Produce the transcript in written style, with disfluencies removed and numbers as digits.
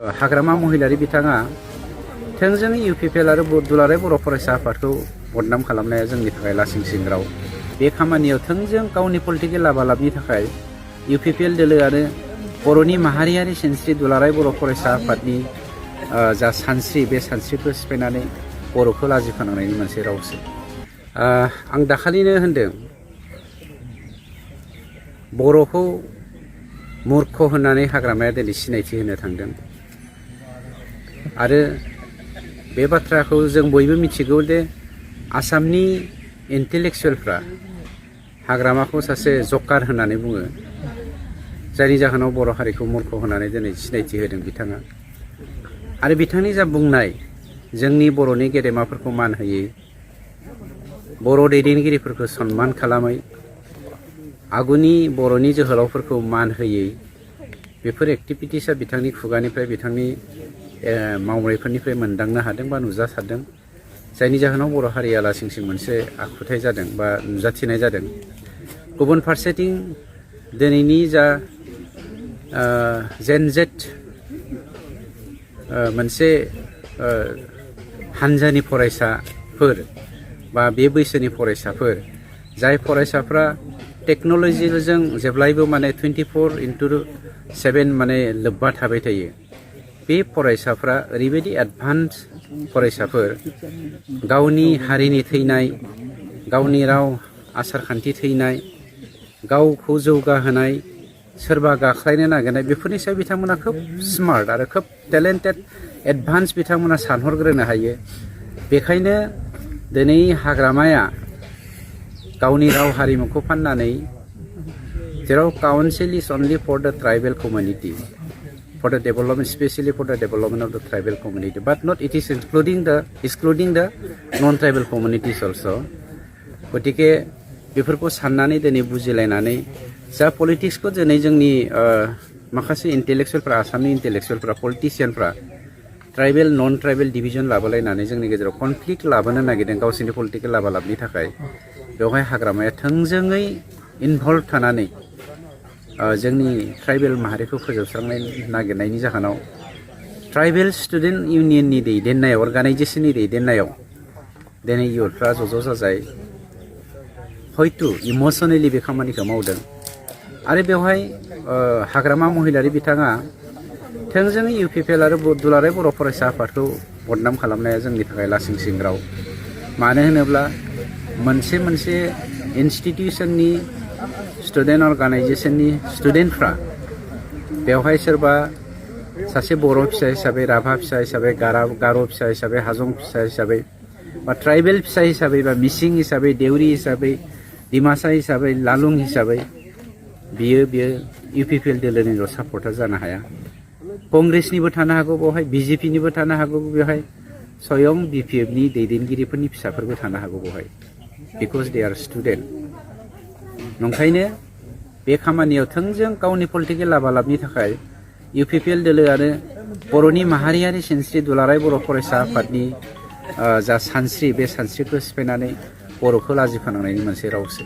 हाग्रामा महिलारि बिथाङा थोंजोङै इउपिपिएल आरो दुलाराय बर' फरायसा आफादखौ बदनाम खालामनाया जोंनि थाखाय लासिंसिं राव। बे खामानियाव थोंजों गावनि पलिटिकेल लाबालाबनि थाखाय इउपिपिएल दोलो आरो बर'नि माहारियारि सिनस्रि दुलाराय बर' फरायसा आफादनि जा सानस्रि बे सानस्रिखौ सिफायनानै बर'खौ लाजि फोनांनायनि मोनसे रावसो। आं दाखालिनो होनदों बर'खौ मूर्ख होननानै हाग्रामाया दिनै सिनायथि होनो थांदों आरो बे बाथ्राखौ जों बयबो मिथिगौ दे आसामनि इन्टेलेक्सुवेलफ्रा हाग्रामाखौ सासे जकार होननानै बुङो, जायनि जाहोनाव बर' हारिखौ मूर्ख होननानै दिनै सिनायथि होदों बिथाङा। आरो बिथांनि जा बुंनाय जोंनि बर'नि गेदेमाफोरखौ मान होयै, बर' दैदेनगिरिफोरखौ सनमान खालामै, आगुनि बर'नि जोहोलावफोरखौ मान होयै, बेफोर एक्टिभिटिसा बिथांनि खुगानिफ्राय बिथांनि मावनायफोरनिफ्राय मोनदांनो हादों बा नुजासारदों, जायनि जाहोनाव बर' हारिया लासिंसिं मोनसे आखुथाय जादों बा नुजाथिनाय जादों। गुबुन फारसेथिं दिनैनि जा जेनजेट मोनसे हानजानि फरायसाफोर बा बे बैसोनि फरायसाफोर, जाय फरायसाफ्रा टेक्न'लजिजों जेब्लायबो माने 24/7 माने लोब्बा थाबाय थायो, बे फरायसाफ्रा ओरैबायदि एडभान्स फरायसाफोर, गावनि हारिनि थैनाय, गावनि राव आसारखान्थि थैनाय, गावखौ जौगाहोनाय, सोरबा गाख्लायनो नागिरनाय, बेफोरनि सायाव बिथांमोना खोब स्मार्ट आरो खोब टेलेन्टेड एडभान्स बिथांमोना सानहरग्रोनो हायो। बेखायनो दिनै हाग्रामाया गावनि राव हारिमुखौ फाननानै, जेराव council is only for the tribal community, for the development, especially for the development of the tribal community, but not it is excluding the non-tribal communities also. गतिके बेफोरखौ साननानै दिनै बुजिलायनानै जा पलिटिक्सखौ दिनै जोंनि माखासे इन्टेलेक्सुवेलफ्रा, आसामनि इन्टेलेक्सुवेलफ्रा, पलिटिशियानफ्रा ट्राइबेल नन ट्राइबेल डिभिजन लाबोलायनानै जोंनि गेजेराव कनफ्लिक्ट लाबोनो नागिरदों गावसोरनि पलिटिकेल लाबालाबनि थाखाय, बेवहाय हाग्रामाया थोंजोङै इनभल्भ थानानै जोंनि ट्राइबेल माहारिखौ फोजोबस्रांनाय नागिरनायनि जाहोनाव ट्राइबेल स्टुडेन्ट इउनियननि दैदेननायाव, अर्गानाइजेसननि दैदेननायाव दिनै इयुथफ्रा ज' जाजाय हयथ' इमसनेलि बे खामानिखौ मावदों। आरो बेवहाय हाग्रामा महिलारि बिथाङा थोंजोङै इउपिपिएल आरो दुलाराय बर' फरायसा आफादखौ बदनाम खालामनाया जोंनि थाखाय लासिंसिं राव। मानो होनोब्ला मोनसे इन्स्टिटिउसननि स्टुडेन्ट अर्गानाइजेसननि स्टुडेन्टफ्रा बेवहाय सोरबा सासे बर' फिसा हिसाबै, राभा फिसा हिसाबै, गार' फिसा हिसाबै, हाजं फिसा हिसाबै, बा ट्राइबेल फिसा हिसाबै, बा मिसिं हिसाबै, देउरि हिसाबै, डिमासा हिसाबै, लालुं हिसाबै बियो इउपिपिएल दोलोनिल' सापर्टार जानो हाया। कंग्रेसनिबो थानो हागौ बेवहाय, बिजेपिनिबो थानो हागौ बेवहाय, स्वयं बिपिएफनि दैदेनगिरिफोरनि फिसाफोरबो थानो हागौ बेवहाय, बिकज दे आर स्टुडेन्ट। नंखायनो बे खामानियाव थोंजों गावनि पलिटिकेल लाबालाबनि थाखाय इउपिपिएल दोलो आरो बर'नि माहारियारि सिनस्रि दुलाराय बर' फरायसा आफादनि जा सानस्रि, बे सानस्रिखौ सिफायनानै बर'खौ लाजि फोनांनायनि मोनसे रावसो।